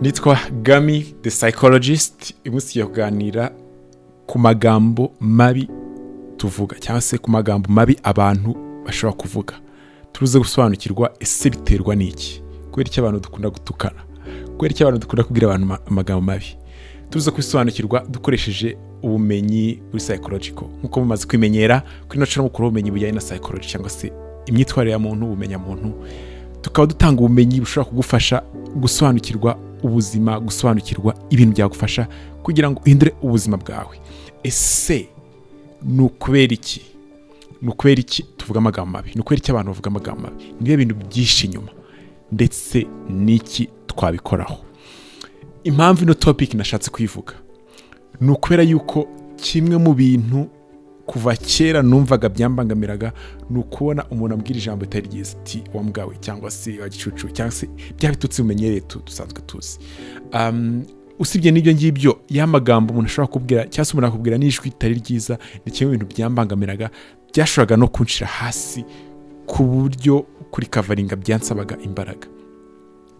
Nitwa Gami the Psychologist. Uyu munsi tugiye kuganira ku magambo mabi tuvuga, cyangwa se ku magambo mabi abantu bashobora kuvuga. Turuze gusobanukirwa: ese biterwa n'iki? Kubera iki abantu dukunda gutukana? Kubera iki abantu dukunda kubwira abantu amagambo mabi? Turuze kubisobanukirwa dukoresheje ubumenyi buri psychological, nk'uko mumaze kwimenyera kuri ino channel mukuru, ubumenyi bujyanye na psychology cyangwa se imyitwarire ya muntu, ubumenyamuntu. Tukaba dutanga ubumenyi bushobora kugufasha gusobanukirwa ubuzima, gusobanukirwa ibintu byagufasha kugira ngo uhindure ubuzima bwawe. Ese ni ukubera iki? Ni ukubera iki tuvuga amagambo mabi? Ni ukubera iki abantu bavuga amagambo mabi? Ni bintu byinshi inyuma, ndetse n'iki twabikoraho? Impamvu ino topic nashatse kuyivuga ni ukubera yuko kimwe mu bintu kuva kera numvaga byambangamiraga ni ukubona umuntu ambwira ijambo ritari ryiza, ati "Wa mbwawe", cyangwa se "Wa gicucu", cyangwa se bya bitutsi bumenyereye dusanzwe tuzi. Usibye n'ibyo ngibyo, ya magambo umuntu ashobora kubwira, cyangwa se umuntu akubwira n'ijwi ritari ryiza, ni kimwe mu bintu byambangamiraga, byashoboraga no kunshira hasi ku buryo kuri kavaringa byansabaga imbaraga.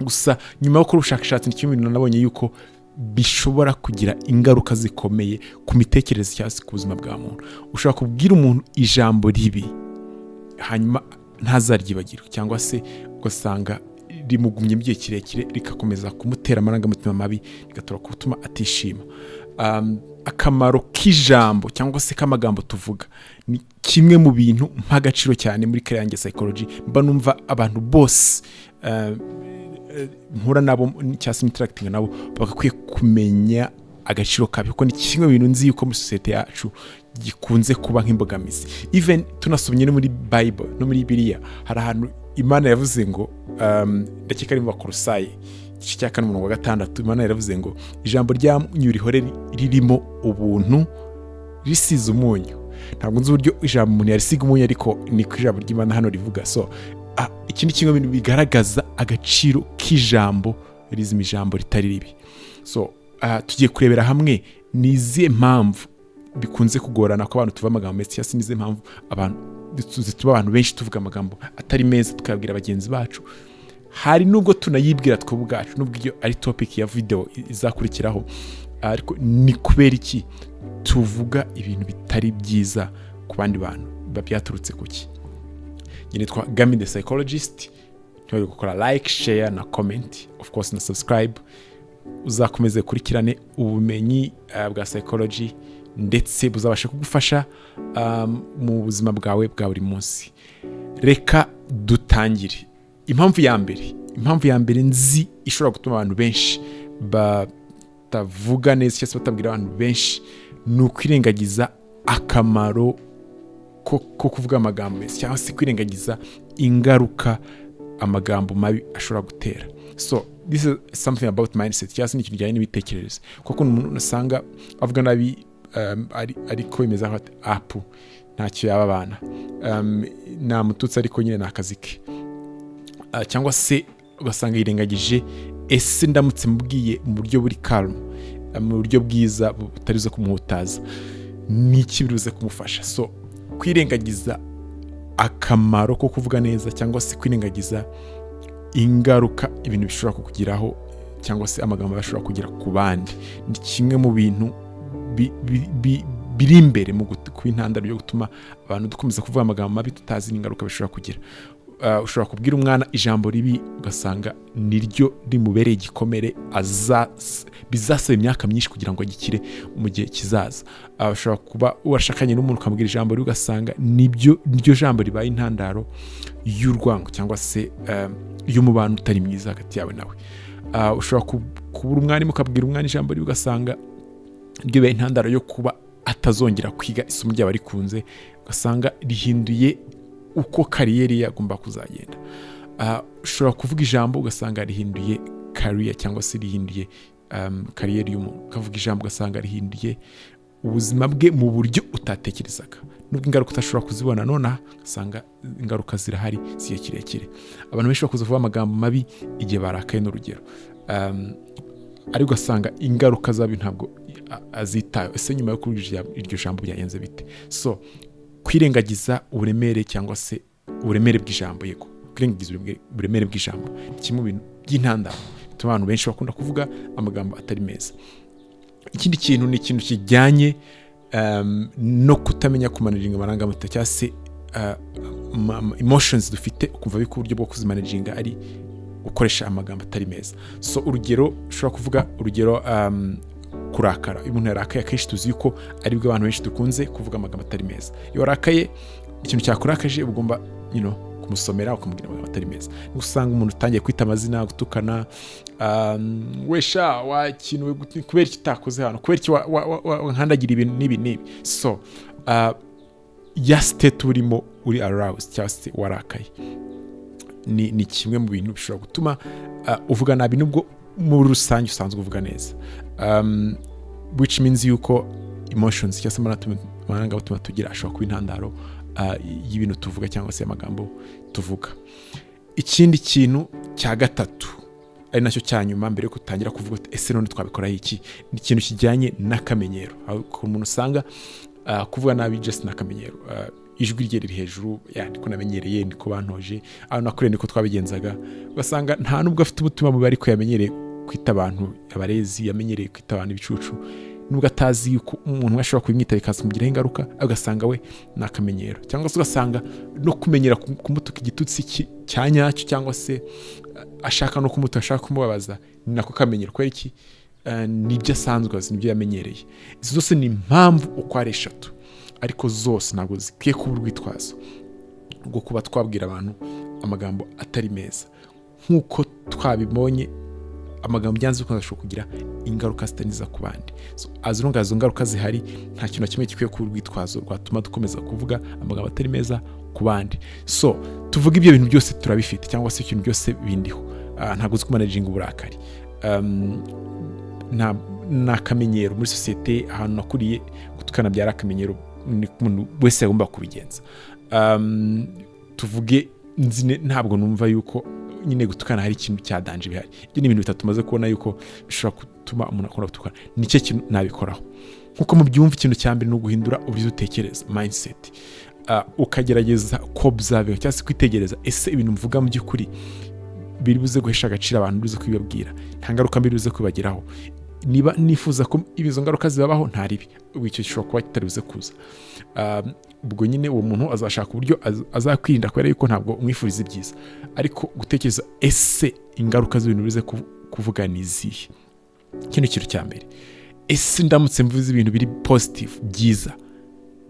Gusa nyuma yo gukora ubushakashatsi, ni kimwe mu bintu nabonye yuko bishobora kugira ingaruka zikomeye ku mitekerereze cyangwa se ku buzima bwa muntu. Ushobora kubwira umuntu ijambo ribi, hanyuma ntazaryibagirwe, cyangwa se ugasanga rimugumye igihe kirekire, rikakomeza kumutera amarangamutima mabi, rigatora gutuma atishima. Akamaro k'ijambo cyangwa se k'amagambo tuvuga ni kimwe mu bintu mpa agaciro cyane muri career yanjye psychology. Mba numva abantu bose mpura nabo cyangwa se interacting nabo bagakwiye kumenya agaciro kabyo, kuko ni kimwe mu bintu nzi yuko muri sosiyete yacu gikunze kuba nk'imbogamizi. Even tunasomye no muri Bible, no muri Bibiliya, hari ahantu Imana yavuze ngo, ndakeka ari mu Bakorosayi igice cya 4 umurongo wa 6, Imana yaravuze ngo ijambo ryanyu rihore ririmo ubuntu, risize umunyu. Ntabwo nzi uburyo ijambo umuntu yarisiga umunyu, ariko ni ku ijambo ry'Imana hano rivuga. So iki ni kimwe mu bintu bigaragaza agaciro k'ijambo rizima, ijambo ritari ribi. So tugiye kurebera hamwe ni izihe mpamvu bikunze kugorana ko abantu tuvuga amagambo meza, cyangwa se ni izihe mpamvu abantu zituma abantu benshi tuvuga amagambo atari meza, tukayabwira bagenzi bacu. Hari nubwo tunayibwira twe ubwacu, nubwo iyo ari topic ya video izakurikiraho. Ariko ni kubera iki tuvuga ibintu bitari byiza ku bandi bantu? Biba byaturutse ku ki? Njye nitwa Gami the Psychologist. Ntibari gukora like, share na comment, of course na subscribe. Uzakomeze ukurikirane ubumenyi bwa psychology, ndetse buzabasha kugufasha mu buzima bwawe bwa buri munsi. Reka dutangire. Impamvu ya mbere nzi ishobora gutuma abantu benshi batavuga neza cyangwa se batabwira abantu benshi ni ukwirengagiza akamaro ko kuvuga amagambo meza, cyangwa se kwirengagiza ingaruka amagambo mabi ashobora gutera. So this is something about mindset, cyangwa se ni ikintu kijyanye n'imitekerereze, kuko umuntu usanga avuga nabi ariko bimeze nkaho ati, apu ntacyo yaba abana, namututse ariko nyine ni akazi ke. Cyangwa se ugasanga yirengagije: ese ndamutse mubwiye mu buryo buri calm, mu buryo bwiza butari buze kumuhutaza, ni iki biri kumufasha? So kwirengagiza akamaro ko kuvuga neza, cyangwa se kwirengagiza ingaruka ibintu bishobora kukugiraho, cyangwa se amagambo ashobora kugira ku bandi, ni kimwe mu bintu biri imbere mu kuba intandaro yo gutuma abantu dukomeza kuvuga amagambo mabi tutazi n'ingaruka bishobora kugira. Ushobora kubwira umwana ijambo ribi, ugasanga niryo rimubereye igikomere bizasaba imyaka myinshi kugira ngo agikire mu gihe kizaza. Ushobora kuba washakanye n'umuntu, ukamubwira ijambo ribi, ugasanga nibyo niryo jambo ribaye intandaro y'urwango, cyangwa se y'umubano utari mwiza hagati yawe nawe. Ushobora kubura umwarimu, ukabwira umwana ijambo ribi, ugasanga ryo bibaye intandaro yo kuba atazongera kwiga isomo ryaba rikunze, ugasanga rihinduye uko career ye agomba kuzagenda. Ushobora kuvuga ijambo, ugasanga rihinduye career, cyangwa se rihinduye career y'umuntu. Ukavuga ijambo, ugasanga rihinduye ubuzima bwe mu buryo utatekerezaga, nubwo ingaruka utashobora kuzibona nonaha, ugasanga ingaruka zirahari z'igihe kirekire. Abantu benshi bakunze kuvuga amagambo mabi igihe barakaye, n'urugero, ariko ugasanga ingaruka zabyo ntabwo azitayeho. Ese nyuma yo kuvuga iryo jambo byagenze bite? So kwirengagiza uburemere cyangwa se uburemere bw'ijambo, yego, kwirengagiza uburemere bw'ijambo ni kimwe mu bintu by'intandaro. Gituma abantu benshi bakunda kuvuga amagambo atari meza. Ikindi kintu ni ikintu kijyanye no kutamenya kumanaginga amarangamutima cyangwa se emotions dufite, ukumva yuko uburyo bwo kuzimanaginga ari gukoresha amagambo atari meza. So urugero, ushobora kuvuga urugero kurakara. Iyo umuntu yarakaye, akenshi tuzi yuko aribwo abantu benshi dukunze kuvuga amagambo atari meza. Iyo warakaye, ikintu cyakurakaje ugomba kumusomera, ukamubwira amagambo atari meza. Niba usanga umuntu utangiye kwita amazina, gutukana, wesha wa kintu we, kubera iki utakoze hano, kubera iki wankandagira ibintu n'ibi n'ibi. So ya state urimo, uri aroused cyangwa se warakaye, ni kimwe mu bintu bishobora gutuma uvuga nabi, nubwo muri rusange usanzwe uvuga neza, which means yuko emotions cyangwa se amarangamutima tugira ashobora kuba intandaro y'ibintu tuvuga cyangwa se amagambo tuvuga. Ikindi kintu cya gatatu, ari nacyo cya nyuma, mbere yo gutangira kuvuga uti: "Ese none twabikoraho iki?" Ni ikintu kijyanye n'akamenyero. Aho umuntu usanga kuvuga nabi just ni akamenyero, ijwi rye riri hejuru, ya niko namenyereye, niko bantoje, aho nakuriye niko twabigenzaga. Ugasanga nta nubwo afite umutima mubi, ariko yamenyereye kwita abantu abarezi, yamenyereye kwita abantu ibicucu, nubwo atazi yuko umuntu umwe ashobora kubimwita bikaza kumugiraho ingaruka, ugasanga we ni akamenyero. Cyangwa se ugasanga no kumenyera kumutuka igitutsi cya nyacyo, cyangwa se ashaka no kumutuka, ashaka kumubabaza, ni nako kamenyero. Kubera iki? Nibyo asanzwe azi, nibyo yamenyereye. Izi zose ni impamvu uko ari eshatu, ariko zose ntabwo zikwiye kuba urwitwazo rwo kuba twabwira abantu amagambo atari meza. Nk'uko twabibonye, amagambo byanze bikunze ashobora kugira ingaruka zitari nziza ku bandi. So, as long as izo ngaruka zihari, nta kintu na kimwe gikwiye kuba urwitwazo rwatuma dukomeza kuvuga amagambo atari meza ku bandi. So tuvuga ibyo bintu byose turabifite, cyangwa se ibintu byose bindiho, ntabwo uzi kumanaginga uburakari, ni akamenyero muri sosiyete ahantu nakuriye, gutukana byari akamenyero, ni umuntu wese yagomba kubigenza. Tuvuge ntabwo numva yuko nyine gutukana hari ikintu cya danger bihari. Ibyo ni ibintu bitatu tumaze kubona yuko bishobora gutuma umuntu akunda gutukana. Nicyo kintu nabikoraho. Nkuko mubyumva, ikintu cya mbere ni uguhindura uburyo utekereza, mindset, ukagerageza ko-observinga cyangwa se kwitegereza: ese ibintu mvuga mu by'ukuri biri buze guhesha agaciro abantu buze kubibabwira? Nta ngaruka mbi buze kubageraho? Niba nifuza ko izo ngaruka zibabaho, nta ribi, ubwo icyo gishobora kuba kitari buze kuza. Ubwo nyine uwo muntu azashaka uburyo azakwirinda, kubera yuko ntabwo umwifuriza ibyiza. Ariko gutekereza: ese ingaruka z'ibintu bize kuvuga ni izihe? Iki ni ikintu cya mbere. Ese ndamutse mvuze ibintu biri positive, byiza,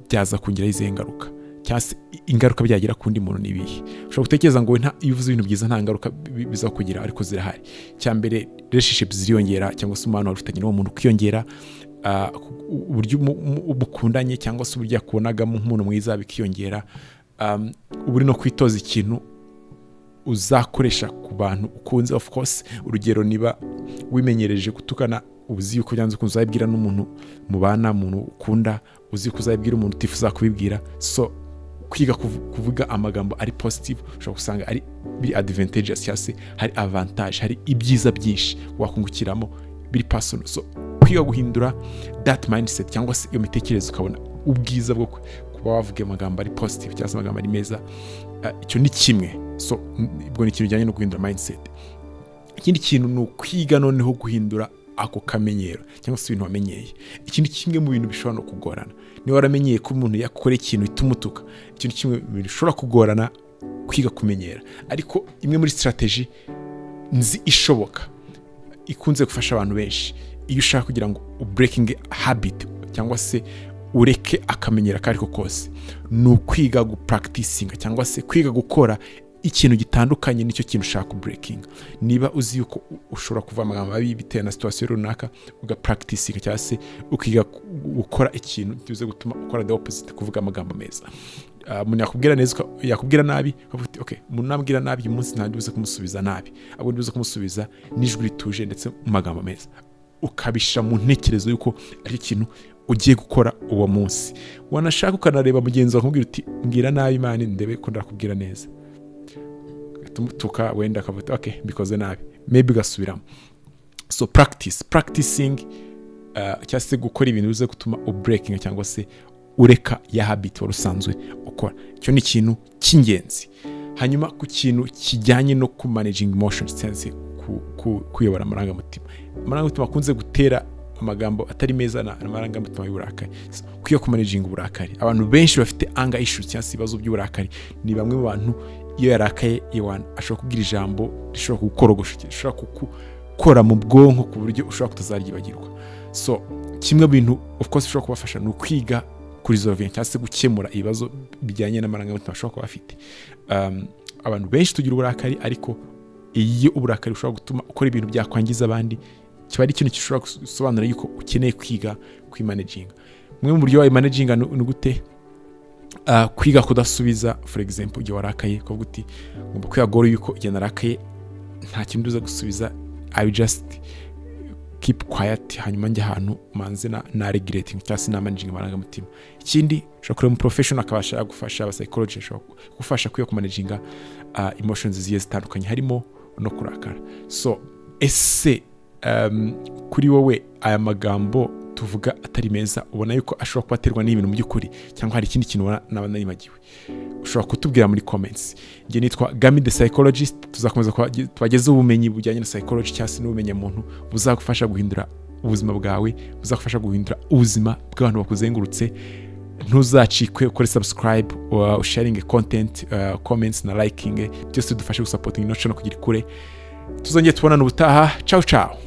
byaza kungiraho izihe ngaruka, cyangwa se ingaruka byagira ku wundi muntu ni ibihe? Ushobora gutekereza ngo iyo uvuze ibintu byiza nta ngaruka biza kugira, ariko zirahari. Icya mbere, relationship ziriyongera, cyangwa se umubano wari ufitanye n'uwo muntu ukiyongera, uburyo mukundanye cyangwa se uburyo yakubonagamo nk'umuntu mwiza bikiyongera. Uba uri no kwitoza ikintu uzakoresha ku bantu ukunze, of course. Urugero, niba wimenyereje gutukana, uzi yuko byanze ukunze uzabibwira n'umuntu mubana, umuntu ukunda, uzi ko uzabibwira umuntu utifuza kubibwira. So kwiga kuvuga amagambo ari positive ushobora gusanga ari biri advantageous, cyangwa se hari avantage, hari ibyiza byinshi wakungukiramo biri personal. So kwiga guhindura that mindset cyangwa se iyo mitekerereze, ukabona ubwiza bwo kuba wavuga amagambo ari positive cyangwa se amagambo ari meza, icyo ni kimwe. So ubwo ni ikintu bijyanye no guhindura mindset. Ikindi kintu ni ukwiga noneho guhindura ako kamenyero cyangwa se ibintu wamenyeye. Ikindi kimwe mu bintu bishobora no kugorana, niba waramenyeye ko umuntu yakora ikintu uhita umutuka, ikintu kimwe mu bintu bishobora kugorana kwiga kumenyera. Ariko imwe muri strategy nzi ishoboka ikunze gufasha abantu benshi, iyo ushaka kugira ngo ubreakinge habit cyangwa se ureke akamenyero ako ariko kose, ni ukwiga gupracticinga cyangwa se kwiga gukora ikintu gitandukanye n'icyo kintu ushaka kubreakinga. Niba uzi yuko ushobora kuvuga amagambo mabi bitewe na situation runaka, ugapracticinga cyangwa se ukiga gukora ikintu kibuze gutuma ukora the opposite, kuvuga amagambo meza. Umuntu yakubwira neza, yakubwira nabi, ukavuga uti: "Okay, umuntu nambwira nabi uyu munsi, ntabwo buze kumusubiza nabi, ahubwo ndibuze kumusubiza n'ijwi rituje ndetse mu magambo meza." Ukabishyira mu ntekerezo y'uko ari ikintu ugiye gukora uwo munsi. Wanashaka ukanareba mugenzi wawe, ukamubwira uti: "Mbwira nabi Imana, ndebe ko ndakubwira neza." Tumutuka wenda, akavuga uti: "Okay, mbikoze nabi," maybe ugasubiramo. So practice, practicing, cyangwa se gukora ibintu bize gutuma ubreaking cyangwa se ureka ya habit wari usanzwe ukora, icyo ni ikintu cy'ingenzi. Hanyuma ku kintu kijyanye no ku managing emotions cyangwa se kuyobora amarangamutima. Amarangamutima akunze gutera amagambo atari meza na amarangamutima y'uburakari. So, kwiga kumanaginga uburakari. Abantu benshi bafite anger issues cyangwa se ibibazo by'uburakari ni bamwe mu bantu iyo yarakaye, iwana ashobora kubwira ijambo rishobora kugukorogosha, rishobora kukukora mu bwonko ku buryo ushobora kutazaryibagirwa. So kimwe mu bintu of course bishobora kubafasha ni ukwiga kuresolvinga cyangwa se gukemura ibibazo bijyanye n'amarangamutima bashobora kuba bafite. Abantu benshi tugira uburakari, ariko iyo uburakari bushobora gutuma ukora ibintu byakwangiza abandi, kiba ari ikintu gishobora gusobanura yuko ukeneye kwiga kwimanaginga. Bumwe mu buryo wayimanaginga ni gute? Kwiga kudasubiza. For example, igihe warakaye ukavuga uti: "Ngomba kwiga goal yuko igihe narakaye nta kintu uza gusubiza. I will just keep quiet, hanyuma njya ahantu manze na regulating cyangwa se na managing amarangamutima." Ikindi, ushobora kureba umu professional akabasha yagufasha. Aba psychology ashobora kugufasha kwiga kumanaginga emotions zigiye zitandukanye, harimo no kurakara. So ese kuri wowe aya magambo tuvuga atari meza, ubona yuko ashobora kuba aterwa n'ibintu mu by'ukuri, cyangwa hari ikindi kintu ubona naba naribagiwe? Ushobora kutubwira muri comments. Njye nitwa Gami the Psychologist. Tuzakomeza tubagezeho ubumenyi bujyanye na psychology cyangwa se n'ubumenyamuntu buzagufasha guhindura ubuzima bwawe, buzagufasha guhindura ubuzima bw'abantu bakuzengurutse. Ntuzacikwe, ukore subscribe, sharing content, comments na liking, byose bidufashe gusupportinga ino channel kugira ikure. Tuzongere tubonane ubutaha. Ciao ciao.